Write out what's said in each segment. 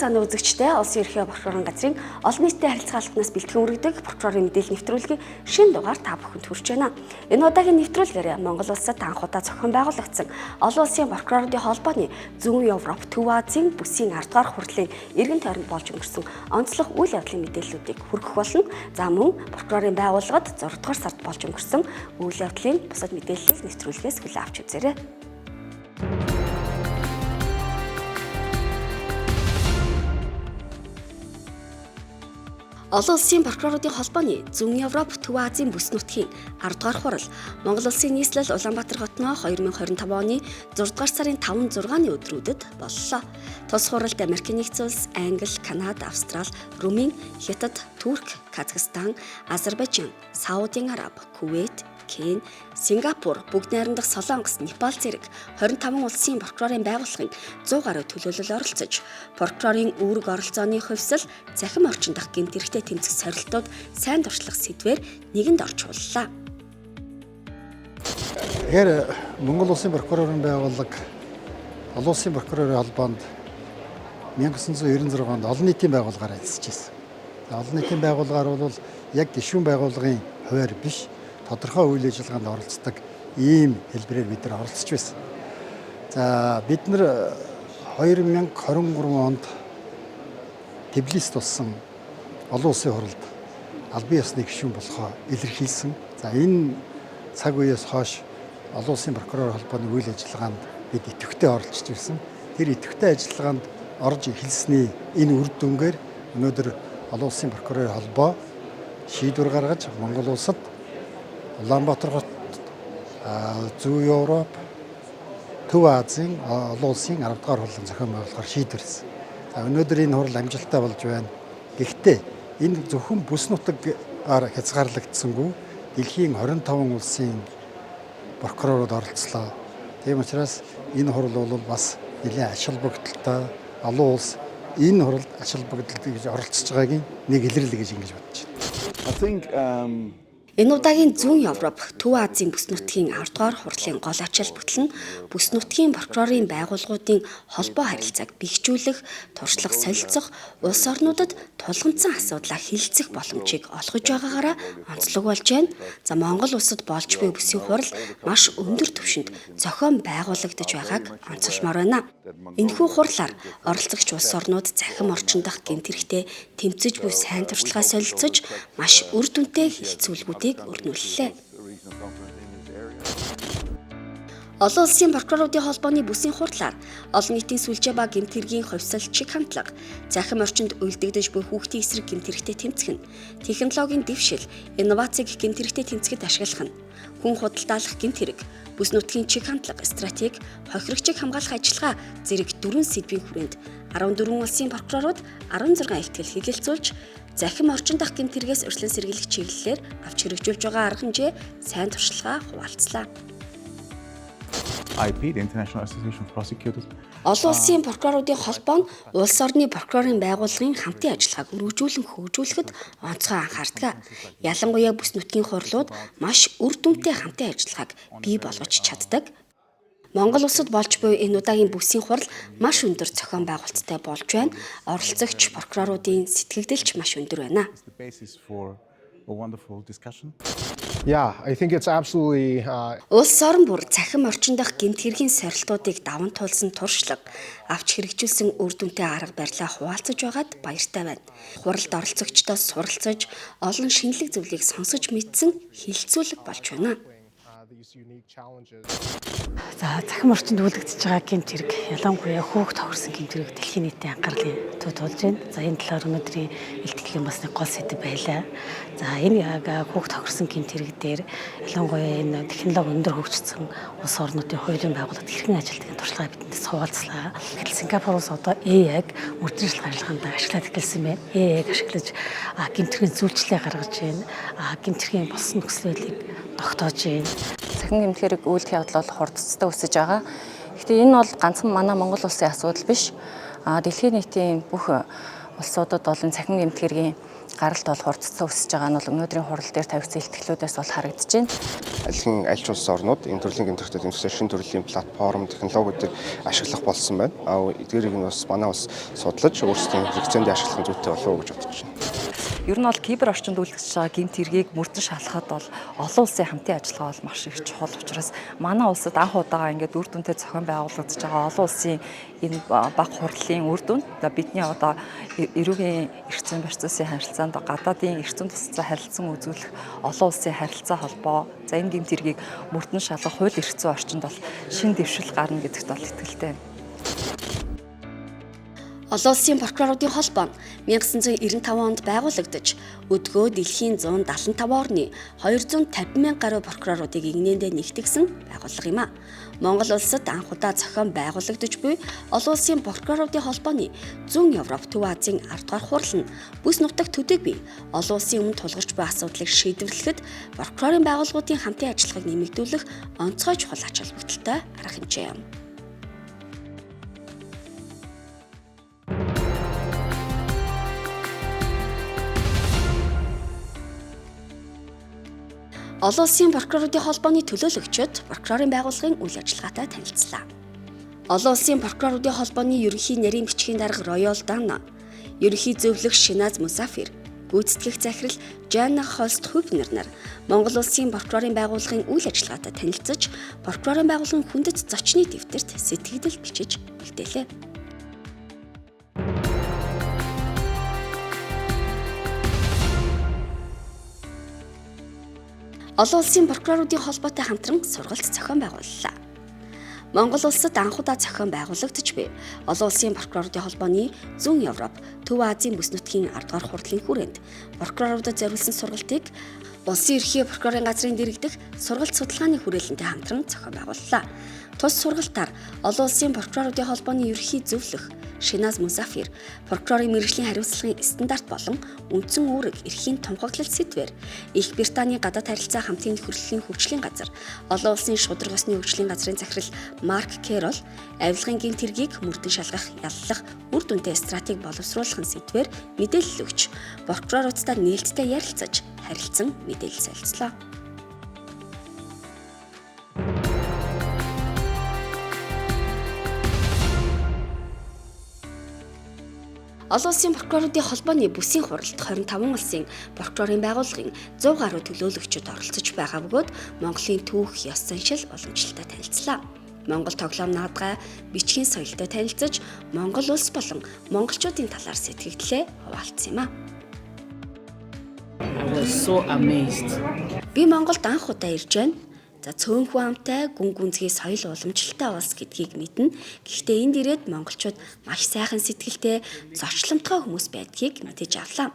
Сайн байцгаана үзэгчдээ. Улсын ерхий прокурорын газрын олон нийтийн харилцаа албанаас бэлтгэн өргөдөг прокурорын мэдээлэл нэвтрүүлгийн шинэ дугаар та бүхэнд хүрч байна. Энэ удаагийн нэвтрүүлгээр Монгол улсад анх удаа зохион байгуулагдсан олон улсын прокурорын холбооны Зүүн Европ, Төв Азийн бүсийн 10 дугаар хурлын эргэн тойронд болж өнгөрсөн онцлог үйл явдлын мэдээллүүдийг хүргэх болно. За мөн прокурорын байгууллагад 6 дугаар сард болж өнгөрсөн үйл явдлын бусад мэдээллийг нэвтрүүлгээс хүлээн авч үзээрэй. Олон улсын прокуроруудын холбооны Зүүн Европ, Төв Азийн бүс нутгийн 10 дугаар хурал Монгол улсын нийслэл Улаанбаатар хотноо 2025 оны 6 дугаар сарын 5 6-ны өдрүүдэд боллоо. Тус хуралд Америкийн нэгдсэн улс, Англи, Канада, Австрали, Румын, Хятад, Турк, Казахстан, Азербайджан, Саудын Араб, Кувейт, Кен, Сингапур, бүгд найрамдах Солонгос, Непал зэрэг 25 улсын прокурорын байгууллагын 100 гаруй төлөөлөл оролцож, прокурорын үүрэг оролцооны хувьсал, цахим орчин дах гэмт хэрэгтэй тэмцэх сорилтууд, сайн туршлага сэдвээр нэгэнд орж хуллаа. Тэгэхээр Монгол улсын прокурорын байгууллага олон улсын прокурорын холбоонд 1996 онд олон нийтийн байгууллагаар ажиллаж байсан. Олон нийтийн байгууллагаар бол яг гишүүн байгууллагын хувиар биш, тодорхой үйл ажиллагаанд оролцдог ийм хэлбэрээр бид нар оролцож байсан. За бид нар 2023 онд Тбилисид болсон олон улсын хуралд албан ёсны гишүүн болохоо илэрхийлсэн. За энэ цаг үеэс хойш олон улсын прокурор холбооны үйл ажиллагаанд бид идэвхтэй оролцож ирсэн. Тэр идэвхтэй ажиллагаанд орж эхэлсний энэ үр дүнгээр өнөөдөр олон улсын прокурорын холбоо шийдвэр гаргаж Монгол улсад Улаанбаатар хот, Зүүн Европ, Төв Азийн олон улсын 10 дугаар хурлын зохион байгуулахаар шийдвэрлэсэн. За өнөөдөр энэ хурал амжилттай болж байна. Гэхдээ энэ зөвхөн бүс нутгаар хязгаарлагдсангүй дэлхийн 25 улсын прокурорууд оролцлоо. Тийм учраас энэ хурал бол бас нэлээн ач холбогдолтой, олон улс энэ хуралд ач холбогдол гэж оролцож байгаагийн нэг илрэл гэж ингэж бодож байна. I think Энэ удаагийн Зүүн Европ, Төв Азийн бүс нутгийн 10 дугаар хурлын гол ач холбогдол нь бүс нутгийн прокурорын байгууллагуудын холбоо харилцааг бэхжүүлэх, туршлага солилцох, улс орнуудад тулгамдсан асуудлаа хилцэх боломжийг олгож байгаагаараа онцлог болж байна. За Монгол улсад болж буй бүсийн хурал маш өндөр түвшинд зохион байгуулагдаж байгааг онцолмоор байна. Энэхүү хурлаар оролцогч улс орнууд цахим орчин дах гэмт хэрэгтэй тэмцэж буй сайн туршлагаа солилцож маш үр дүнтэй хилцүүлгүүдийг өрнүүллээ. Олон улсын прокуроруудын холбооны бүсийн хурлаар олон нийтийн сүлжээ ба гэмт хэргийн хувьсал чиг хандлага, цахим орчинд уйлдэгдэж буй хүүхдийн эсрэг гэмт хэрэгтэй тэмцэх нь, технологийн дэвшил, инновацийг гэмт хэрэгтэй тэмцэхэд ашиглах нь, хүн худалдаалах гэмт хэрэг, бүс нутгийн чиг хандлага, стратеги, хохирогчийг хамгаалах ажиллагаа зэрэг дөрвөн сэдвийн хүрээнд 14 улсын прокурорууд 16 ихтгэл хэлэлцүүлж захим орчин дах гэмт хэрэгээс урьдчилан сэргийлэх чиглэлээр авч хэрэгжүүлж байгаа арга хэмжээ, сайн туршлагаа хуваалцлаа. IP, the International Association of Prosecutors. Олон улсын прокуроруудын холбоо нь улс орны прокурорын байгууллагын хамтын ажиллагааг өргөжүүлэн хөгжүүлэхэд онцгой анхаардаг. Ялангуяа бүс нутгийн хурлууд маш үр дүнтэй хамтын ажиллагааг бий болгож чаддаг. Монгол улсад болж буй энэ удаагийн бүсийн хурал маш өндөр зохион байгуулалттай болж байна. Оролцогч прокуроруудын сэтгэгдэлч маш өндөр байна. It's the basis for a wonderful discussion. Yeah, I think it's absolutely Улс орон бүр цахим орчин дах гэмт хэргийн сорилтуудыг даван туулсан туршлага авч хэрэгжүүлсэн үр дүнтэй арга барилаа хуваалцаж байгаад баяртай байна. Хуралд оролцогчдоос суралцаж, олон шинэлэг зүйлийг сонсож мэдсэн хилцүүлэг болж байна. These unique challenges. За цахим орчинд үлдэгдэж байгаа гэмт хэрэг, ялангуяа хүүхд тохирсон гэмт хэрэг дэлхийн нийтийн анхаарлын төв тулж байна. За энэ талаар өнөөдрийн илтгэлийн бас нэг гол сэдэв байлаа. За энэ яг хүүхд тохирсон гэмт хэрэг дээр ялангуяа энэ технологи өндөр хөгжсөн улс орнуудын хуулийн байгууллагад хэрхэн ажилладаг туршлагаа биднээс хуваалцлаа. Гэтэл Сингапур улс одоо AI-г мөрдөн ажиллагаанд ашиглаад эхэлсэн байна. AI-г ашиглаж гэмт хэргийн зүйлчлээ гаргаж байна. Гэмт хэргийн болсон нөхцөл байдлыг тогтоож байна. Цахим гэмт хэрэг үйлдэх явдал бол хурдцтай өсөж байгаа. Гэхдээ энэ бол ганцхан манай Монгол улсын асуудал биш. А дэлхийн нийтийн бүх улсуудад бол энэ цахим гэмт хэргийн Гаралт бол хурдцсан өсөж байгаа нь бол өнөөдрийн хурал дээр тавигдсан илтгэлүүдээс бол харагдаж байна. Аль аль ч улс орнууд энэ төрлийн гэмт хэрэгтэй тэмцээн шинэ төрлийн платформ, технологиудыг ашиглах болсон байна. Эдгээрийг нь бас манай улс судлаж өөрсдийн хэрэгцээнд ашиглах нь зүйтэй болов уу гэж бодож байна. Ер нь бол кибер орчинд үлдэж байгаа гэмт хэргийг мөрдөн шалгахад бол олон улсын хамтын ажиллагаа бол маш их чухал учраас манай улсад анх удаага ингээд үр дүнтэй зохион байгуулагдаж байгаа олон улсын энэ баг хурлын үр дүнд бидний одоо эрүүгийн эрх зүйн процессын харилцаанд гадаадын эрх зүйн тусалцаа харилцан үзүүлэх олон улсын харилцаа холбоо, за энэ гэмт хэргийг мөрдөн шалгах хууль эрх зүйн орчинд бол шинэ дэвшил гарна гэдэгт бол итгэлтэй байна. Олон улсын прокуроруудын холбоо нь 1995 онд байгуулагдаж, өдгөө дэлхийн 175 орны 250 мянга гаруй прокуроруудыг эгнээндээ нэгтгэсэн байгууллага юм а. Монгол улсад анх удаа зохион байгуулагдаж буй олон улсын прокуроруудын холбооны Зүүн Европ, Төв Азийн 10 дугаар хурал нь бүс нутаг төдийгүй олон улсын өмнө тулгарч буй асуудлыг шийдвэрлэхэд прокурорын байгууллагуудын хамтын ажиллагааг нэмэгдүүлэх онцгой чухал ач холбогдолтой арга хэмжээ юм. Олон улсын прокуроруудын холбооны төлөөлөгчид прокурорын байгууллагын үйл ажиллагаатай танилцлаа. Олон улсын прокуроруудын холбооны ерөнхий нарийн бичгийн дарга Роял Дана, ерөнхий зөвлөх Шиназ Мусафир, гүйцэтгэх захирал Жана Холст Хубнер нар Монгол улсын прокурорын байгууллагын үйл ажиллагаатай танилцаж, прокурорын байгууллагын хүндэт зочны дэвтэрт сэтгэгдэл бичиж үлдээлээ. Олон улсын прокуроруудын холбоотой хамтран сургалт зохион байгууллаа. Монгол улсад анх удаа зохион байгуулагдаж буй олон улсын прокуроруудын холбооны Зүүн Европ, Төв Азийн бүс нутгийн 10 дугаар хурлын хүрээнд прокуроруудад зориулсан сургалтыг Улсын ерхий прокурорын газрын дэргэдэх сургалт судалгааны хүрээлэнтэй хамтран зохион байгууллаа. Тус сургалтаар олон улсын прокуроруудын холбооны ерхий зөвлөх Шиназ Мусафир прокурорын мэргэжлийн хариуцлагын стандарт болон үндсэн үүрэг эрхийн тунхаглал сэдвээр Их Британий гадаад харилцаа хамтын нөхөрлөлийн хөгжлийн газар олон улсын шударга ёсны хөгжлийн газрын захирал Марк Кэрол авилгын гэмт хэргийг мөрдөн шалгах, яллах үр дүнтэй стратеги боловсруулах сэдвээр мэдээлэл өгч прокуроруудтай нээлттэй ярилцаж харилцан мэдээлэл солилцлоо. Олон улсын прокуроруудын холбооны бүсийн хуралд 25 улсын прокурорын байгууллагын 100 гаруй төлөөлөгчид оролцож байгаа бөгөөд Монголын түүх, ёс заншил уламжлалтай танилцлаа. Монгол тоглоом наадгай, бичгийн соёлтой танилцаж, Монгол улс болон монголчуудын талаар сэтгэгдлээ хуваалцсан юм а. I was so amazed. Би Монголд анх удаа ирж байна. За цөөнхүү амтай гүн гүнзгий соёл уламжлалтай улс гэдгийг мэднэ. Гэхдээ энд ирээд монголчууд маш сайхан сэтгэлтэй, зочломтгой хүмүүс байдгийг мэдэж авлаа.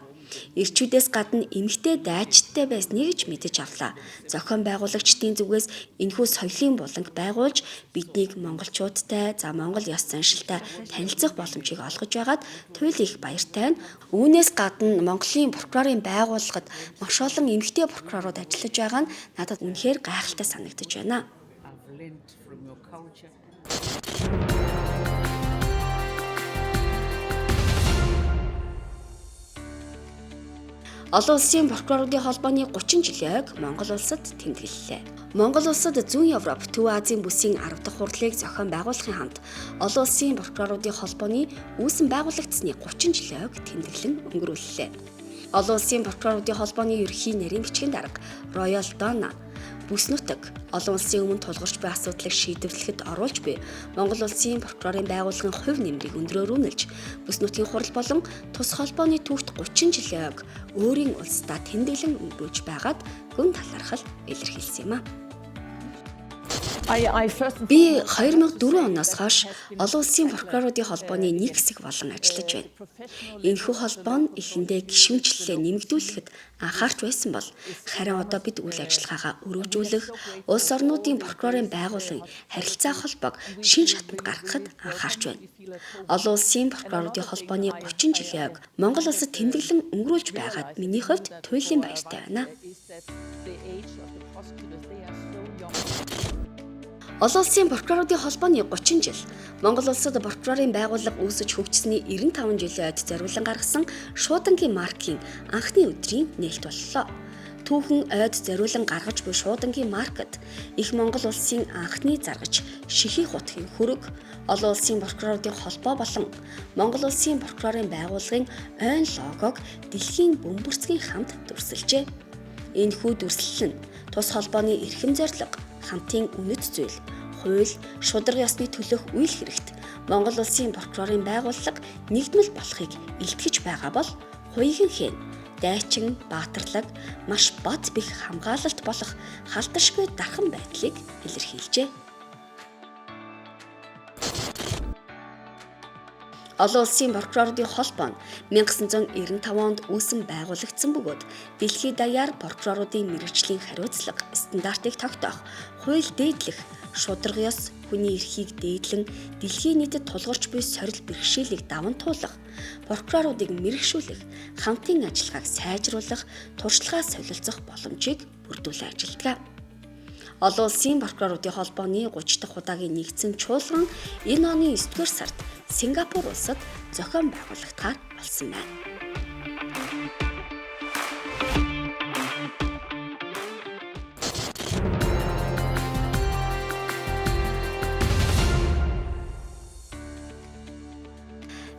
Ирчүүдээс гадна эмэгтэй дайчтай байсныг ч мэдэж авлаа. Зохион байгуулагчдын зүгээс энэхүү соёлын буланг байгуулж биднийг монголчуудтай, за монгол ёс заншилтай танилцах боломжийг олгож байгаад туйл их баяртай байна. Үүнээс гадна Монголын прокурорын байгууллагад маш олон эмэгтэй прокурорууд ажиллаж байгаа нь надад үнэхээр гайхалтай санагдаж байна. I've learned from your culture. Олон улсын прокуроруудын холбооны 30 жилийн ойг Монгол улсад тэмдэглэлээ. Монгол улсад Зүүн Европ, Төв Азийн бүсийн 10 дахь хурлыг зохион байгуулахын хамт олон улсын прокуроруудын холбооны үүсэн байгуулагдсаны 30 жилийн ойг тэмдэглэн өнгөрүүллээ. Олон улсын прокуроруудын холбооны ерөнхий нарийн бичгийн дарга Роял Дона бүс нутаг олон улсын өмнө тулгарч буй асуудлыг шийдвэрлэхэд оруулж буй Монгол улсын прокурорын байгууллагын хувь нэмрийг өндрөөр үнэлж бүс нутгийн хурал болон тус холбооны түүхт 30 жилийн ойг өөрийн улсдаа тэмдэглэн өнгөрүүлж байгаад гүн талархал илэрхийлсэн юм а. Би 2004 оноос хойш олон улсын прокуроруудын холбооны нэг хэсэг болон ажиллаж байна. Энэхүү холбоо нь эхэндээ гишүүнчлэлээ нэмэгдүүлэхэд анхаарч байсан бол харин одоо бид үйл ажиллагаагаа өргөжүүлэх, улс орнуудын прокурорын байгууллагын харилцаа холбоог шинэ шатанд гаргахад анхаарч байна. Олон улсын прокуроруудын холбооны 30 жилийн ойг Монгол улсад тэмдэглэн өнгөрүүлж байгаад миний хувьд туйлын баяртай байна. Олон улсын прокуроруудын холбооны 30 жил Монгол улсад прокурорын байгууллага үүсэж хөгжсөний 95 жилийн ойд зориулан гаргасан шуудангийн маркийн анхны өдрийн нээлт боллоо. Түүхэн ойд зориулан гаргаж буй шуудангийн маркет их Монгол улсын анхны заргач Шихий хутгийн хөрөг, олон улсын прокуроруудын холбоо болон Монгол улсын прокурорын байгууллагын ойн логог дэлхийн бөмбөрцгийн хамт дүрсэлжээ. Энэхүү дүрслэл нь тус холбооны эрхэм зорилго, хамтын үнэт зүйл, хууль, шударга ёсны төлөөх үйл хэрэгт Монгол улсын прокурорын байгууллага нэгдмэл болохыг илтгэж байгаа бол хуйган хэн дайчин, баатарлаг, маш бат бэх хамгаалалт болох халдашгүй дархан байдлыг илэрхийлжээ. Олон улсын прокуроруудын холбоо нь 1995 онд үүсэн байгуулагдсан бөгөөд дэлхий даяар прокуроруудын мэргэжлийн хариуцлага, стандартыг тогтоох, хууль дээдлэх, шударга ёс, хүний эрхийг дээдлэн дэлхийн нийтэд тулгарч буй сорил бэрхшээлийг даван туулах, прокуроруудыг мэргэшүүлэх, хамтын ажиллагааг сайжруулах, туршлагаа солилцох боломжийг бүрдүүлэн ажилладаг. Олон улсын прокуроруудын холбооны 30 дахь удаагийн нэгдсэн чуулган энэ оны 9-р сард Сингапур улсад зохион байгуулагдахаар болсон байна.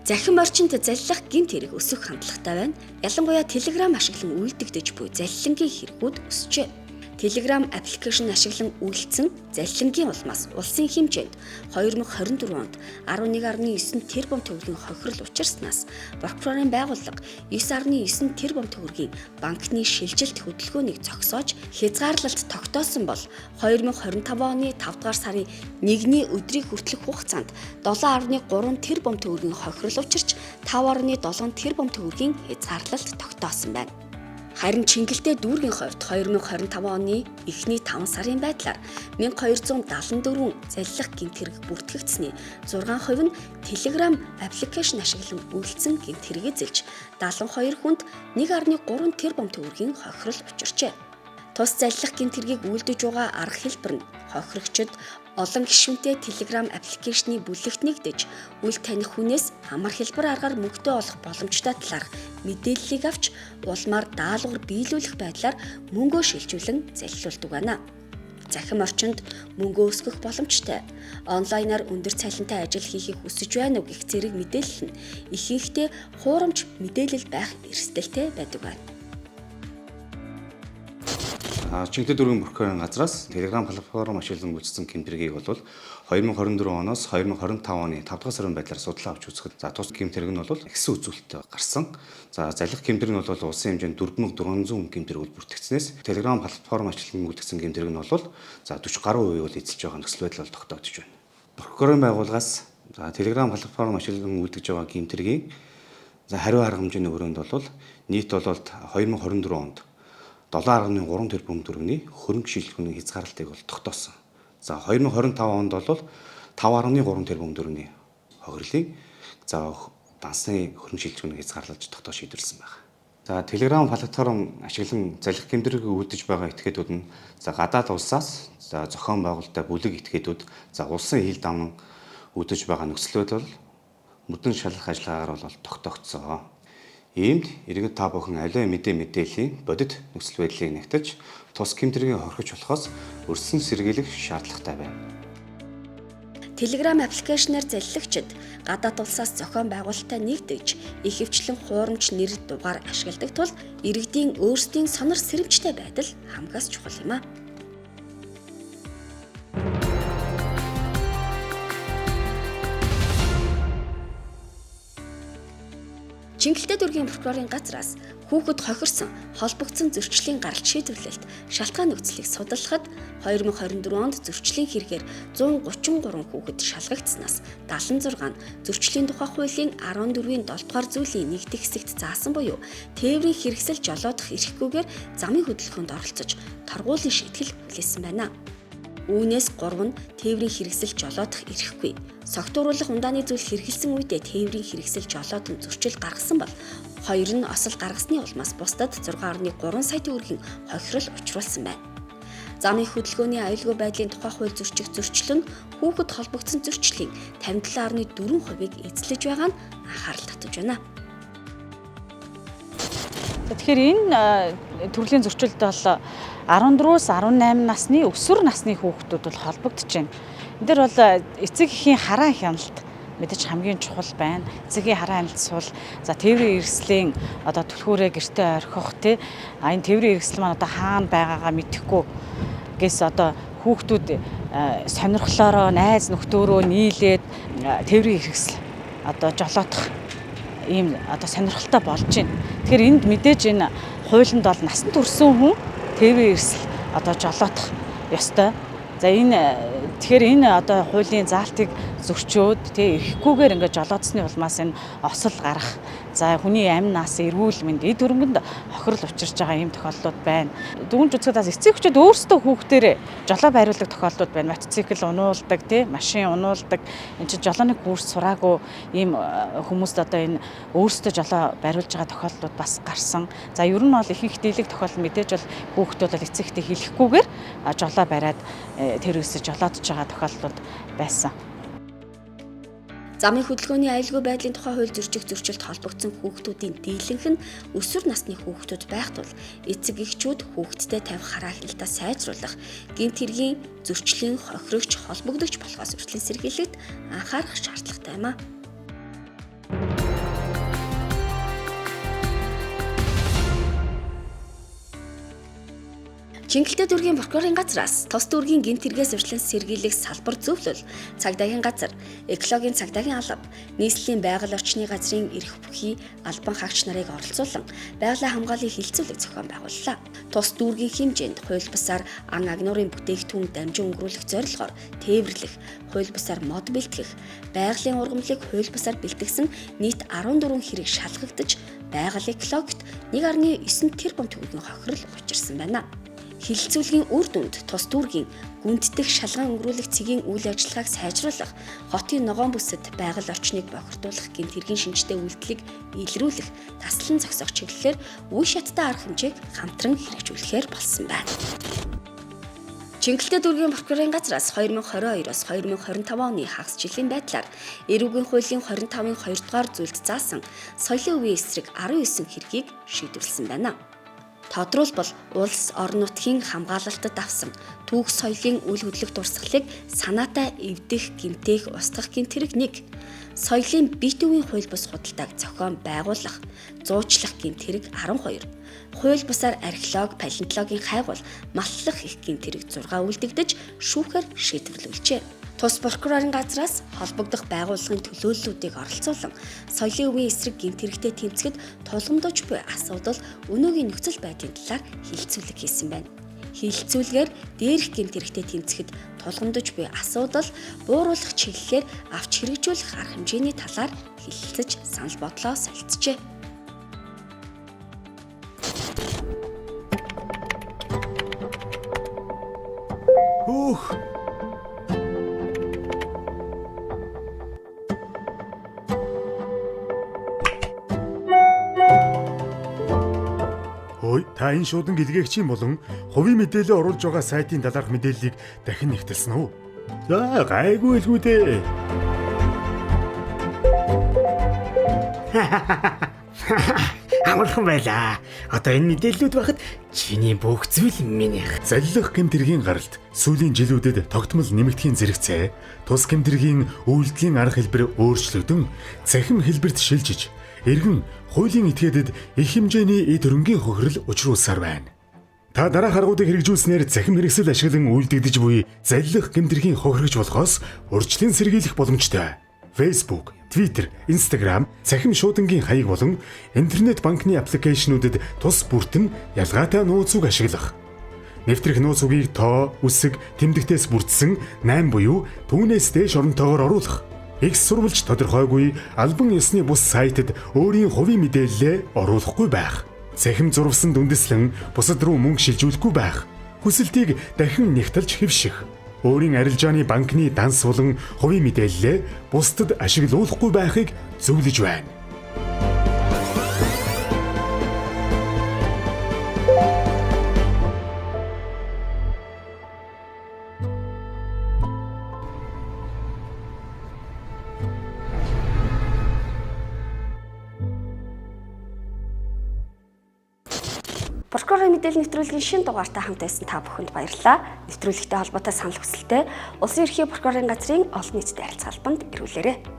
Захим орчинд заллах гэмт хэрэг өсөх хандлагатай байна. Ялангуяа Telegram ашиглан үйлдэгдэж буй заллангийн хэрэгүүд өсжээ. Telegram аппликейшн ашиглан үйлдсэн заллангийн улмаас улсын хэмжээнд 2024 онд 11.9 тэрбум төгрөгийн хохирол учирснаас прокурорын байгууллага 9.9 тэрбум төгрөгийн банкны шилжилт хөдөлгөөнийг зогсоож хязгаарлалт тогтоосон бол 2025 оны 5 дугаар сарын 1-ний өдрийг хүртэлх хугацаанд 7.3 тэрбум төгрөгийн хохирол учирч 5.7 тэрбум төгрөгийн хязгаарлалт тогтоосон байна. Харин Чингэлтэй дүүргийн хувьд 2025 оны эхний 5 сарын байдлаар 1274 заллах гэмт хэрэг бүртгэгдсэний 6% нь Telegram аппликейшн ашиглан үйлдсэн гэмт хэрэг эзэлж 72 хүнд 1.3 тэрбум төгрөгийн хохирол учирчээ. Тус заллах гэмт хэргийг үйлдэж байгаа арга хэлбэр нь хохирогчид олон гишүүнтэй Telegram аппликейшны бүлэгт нэгдэж үл таних хүнээс амар хэлбэр аргаар мөнгөтэй олох боломжтой талаарх мэдээллийг авч улмаар даалгавар биелүүлэх байдлаар мөнгөө шилжүүлэн заллуулдаг байна. Захим орчинд мөнгөө өсгөх боломжтой, онлайнаар өндөр цалинтай ажил хийхийг хүсэж байна уу гэх зэрэг мэдээлэл нь ихэнхдээ хуурамч мэдээлэл байх эрсдэлтэй байдаг байна. Чингэлтэй дүүргийн прокурорын газраас Telegram платформ ашиглан үйлчилсэн гэмт хэргийг бол 2024 оноос 2025 оны 5 дугаар сарын байдлаар судлаа авч үзэхэд за тус гэмт хэрэг нь бол ихсэн үзүүлэлттэй гарсан. За залхих гэмт хэрэг нь бол улсын хэмжээнд 4400 гэмт хэрэг бүртгэгдсэнээс Telegram платформ ашиглан үйлдэгдсэн гэмт хэрэг нь бол за 40 гаруй хувийг бол эзэлж байгаа нөхцөл байдал бол тогтоогдож байна. Прокурорын байгууллагаас за Telegram платформ ашиглан үйлдэж байгаа гэмт хэргийн за хариу арга хэмжээний өрөөнд бол нийт бол 2024 онд 7.3 тэрбум төгрөгийн хөрөнгө шилжүүлэхний хязгаарлалтыг бол тогтоосон. За 2025 онд бол 5.3 тэрбум төгрөгийн хохирлын за дансны хөрөнгө шилжүүлэхний хязгаарлалж тогтоох шийдвэрлсэн байна. За Telegram платформ ашиглан залхих гэмт хэрэг үйлдэж байгаа этгээдүүд нь за гадаад улсаас за зохион байгуулалттай бүлэг этгээдүүд за улсын хил дамнан үйлдэж байгаа нөхцөл байдал мөрдөн шалгах ажиллагаагаар бол тогтоогдсон. Иймд иргэд та бүхэн аливаа мэдээллийн бодит нөхцөл байдлыг нэгтэж тус гэмт хэргийг хорхиж болохоос өрсөн сэргийлэх шаардлагатай байна. Telegram аппликейшнаар заллагчид гадаад улсаас зохион байгуулалттай нэгдэж ихэвчлэн хуурамч нэр дугаар ашигладаг тул иргэдийн өөрсдийн сонор сэрэмжтэй байдал хамгаас чухал юм а. Чингэлтэй дүүргийн прокурорын газраас хүүхэд хохирсон, холбогдсон зөрчлийн гаралт шийдвэрлэлт шалтгаан нөхцөлийг судлахад 2024 онд зөрчлийн хэрэгээр 133 хүүхэд шалгагдсанаас 76 нь зөрчлийн тухай хуулийн 14-ийн 7 дугаар зүйлийн 1 дэх хэсэгт заасан буюу тээврийн хэрэгсэл жолоодох эрхгүйгээр замын хөдөлгөөнд оролцож торгуулийн шийтгэл хүлээсэн байна. Үүнээс 3 нь тээврийн хэрэгсэл жолоодох эрхгүй. Согтууруулах ундааны зүйл хэрэглэсэн үедээ тээврийн хэрэгсэл жолоодон зөрчил гаргасан бол 2 нь осол гаргасны улмаас бусдад 6.3 сая төгрөгийн хохирол учруулсан байна. Замын хөдөлгөөний аюулгүй байдлын тухай хууль зөрчих зөрчил нь хүүхэд холбогдсон зөрчлийн 57.4%-ийг эзлэж байгаа нь анхаарал татаж байна. Тэгэхээр энэ төрлийн зөрчилд бол 14-өөс 18 насны өсвөр насны хүүхдүүд бол холбогдож байна. Энд дээр бол эцэг эхийн хараа хяналт мэдээж хамгийн чухал байна. Эцэг эхийн хараа хяналт сул за тээврийн хэрэгслийн одоо түлхүүрээ гэртээ орхих тий. А энэ тээврийн хэрэгсэл маань одоо хаана байгаагаа мэдэхгүй гэс одоо хүүхдүүд сонирхлоороо найз нөхдөөрөө нийлээд тээврийн хэрэгсэл одоо жолоодох ийм одоо сонирхолтой болж байна. Тэгэхээр энд мэдээж энэ хуулинд бол насан турсан хүн тээврийн хэрэгсэл одоо жолоодох ёстой. За энэ тэгэхээр энэ одоо хуулийн заалтыг зөрчөөд тий эрхгүйгээр ингээд жолоодсны улмаас энэ осол гарах за хүний амь нас эрүүл мэнд эд хөрөнгөнд хохирол учирч байгаа ийм тохиолдлууд байна. Дүгнж үзэхэд бас эцэг эхчүүд өөрсдөө хүүхдэрээ жолоо байруулах тохиолдлууд байна. Мотоцикл унуулдаг тий машин унуулдаг. Энд чинь жолооны курс сураагүй ийм хүмүүст одоо энэ өөрсдөө жолоо бариулж байгаа тохиолдлууд бас гарсан. За ер нь бол ихэнх дийлэг тохиолдол мэдээж бол хүүхдүүд бол эцэг эхтэй хэлэхгүйгээр жолоо бариад тэрвэсэж жолоодж байгаа тохиолдлууд байсан. Замын хөдөлгөөний аюулгүй байдлын тухай хууль зөрчих зөрчилд холбогдсон хүүхдүүдийн дийлэнх нь өсвөр насны хүүхдүүд байх тул эцэг эхчүүд хүүхдтэй тавих хараа хяналтаа сайжруулах, гэмт хэргийн зөрчлийн хохирогч холбогдогч болохоос урьдчилан сэргийлэхэд анхаарах шаардлагатай юм а. Чингэлтэй дүүргийн прокурорын газраас тус дүүргийн гэмт хэрэгээс урьдчилан сэргийлэх салбар зөвлөл, цагдаагийн газар, экологийн цагдаагийн алба, нийслэлийн байгаль орчны газрын эрх бүхий албан хаагч нарыг оролцуулан байгалийн хамгааллын хилцүүлэг зохион байгууллаа. Тус дүүргийн хэмжээнд хууль бусаар ан агнуурын бүтээгдэхүүн дамжин өнгөрүүлэх зорилгоор тээвэрлэх, хууль бусаар мод бэлтгэх, байгалийн ургамлыг хууль бусаар бэлтгэсэн нийт 14 хэрэг шалгагдаж, байгаль экологт 1.9 тэрбум төгрөгийн хохирол учирсан байна. Хилцүүлгийн үр дүнд тус дүүргийн гүндэтгэх шалган өнгөрүүлэх цэгийн үйл ажиллагааг сайжруулах, хотын ногоон бүсэд байгаль орчныг бохирдуулах гэмт хэргийн шинжтэй үйлдэлийг илрүүлэх, таслан зогсоох чиглэлээр үе шаттай арга хэмжээг хамтран хэрэгжүүлэхээр болсон байна. Чингэлтэй дүүргийн прокурорын газраас 2022-оос 2025 оны хагас жилийн байдлаар эрүүгийн хуулийн 25-ын 2 дугаар зүйлд заасан соёлын үеийн эсрэг 19 хэргийг шийдвэрлэсэн байна. Тодруулбал улс орон нутгийн хамгаалалтад авсан түүх соёлын үл хөдлөх дурсгалыг санаатай эвдэх, гэмтээх, устгах гэмт хэрэг 1. Соёлын бие төвийн хууль бус худалдааг зохион байгуулах, зуучлах гэмт хэрэг 12. Хууль бусаар археолог, палеонтологийн хайгуул, малтлах их гэмт хэрэг 6 үлдэгдэж шүүхээр шийдвэрлүүлжээ. Тус прокурорын газраас холбогдох байгууллагын төлөөллүүдийг оролцуулан соёлын үеийн эсрэг гэмт хэрэгтэй тэмцэхэд тулгамдж буй асуудал өнөөгийн нөхцөл байдлын талаар хилцүүлэг хийсэн байна. Хилцүүлгээр дээрх гэмт хэрэгтэй тэмцэхэд тулгамдж буй асуудал бууруулах чиглэлээр авч хэрэгжүүлэх арга хэмжээний талаар хэлэлцэж санал бодлоо солилцжээ. Хөөх. Хөөе, та энэ шуудан гэлгээгчийн болон хувийн мэдээлэл оруулж байгаа сайтын талаарх мэдээллийг дахин нэгтэлсэн үү? За, гайгүй илгүү дээ. Амархан байлаа. Одоо энэ мэдээллүүд байхад чиний бүх зүйл минийх. Залилах гэмт хэргийн гаралт сүүлийн жилүүдэд тогтмол нэмэгдэхийн зэрэгцээ тус гэмт хэргийн үйлдэлийн арга хэлбэр өөрчлөгдөн цахим хэлбэрт шилжиж эргэн хуулийн этгээдэд их хэмжээний эд хөрөнгийн хохирол учруулсаар байна. Та дараах аргуудыг хэрэгжүүлснээр цахим хэрэгсэл ашиглан үйлдэгдэж буй залилах гэмт хэргийн хохирогч болохоос урьдчилан сэргийлэх боломжтой. Facebook, Twitter, Instagram цахим шуудангийн хаяг болон интернет банкны аппликейшнүүдэд тус бүртэн ялгаатай нууц үг ашиглах. Нэвтрэх нууц үгийг тоо, үсэг, тэмдэгтээс бүрдсэн 8 буюу түүнээс дээш оронтойгоор оруулах. Их сурвалж тодорхойгүй албан ёсны бус сайтад өөрийн хувийн мэдээллээ оруулахгүй байх. Цахим зурвасанд үндэслэн бусад руу мөнгө шилжүүлэхгүй байх. Хүсэлтийг дахин нэгтэлж хэвших. Өөрийн арилжааны банкны данс болон хувийн мэдээллээ бусдад ашиглуулахгүй байхыг зөвлөж байна. Прокурорын мэдээлэл нэвтрүүлгийн шинэ дугаартай хамт байсан та бүхэнд баярлалаа. Нэвтрүүлэгтэй холбоотой санал хүсэлтээ Улсын ерхий прокурорын газрын олон нийтэд харилцах албанд ирүүлээрэй.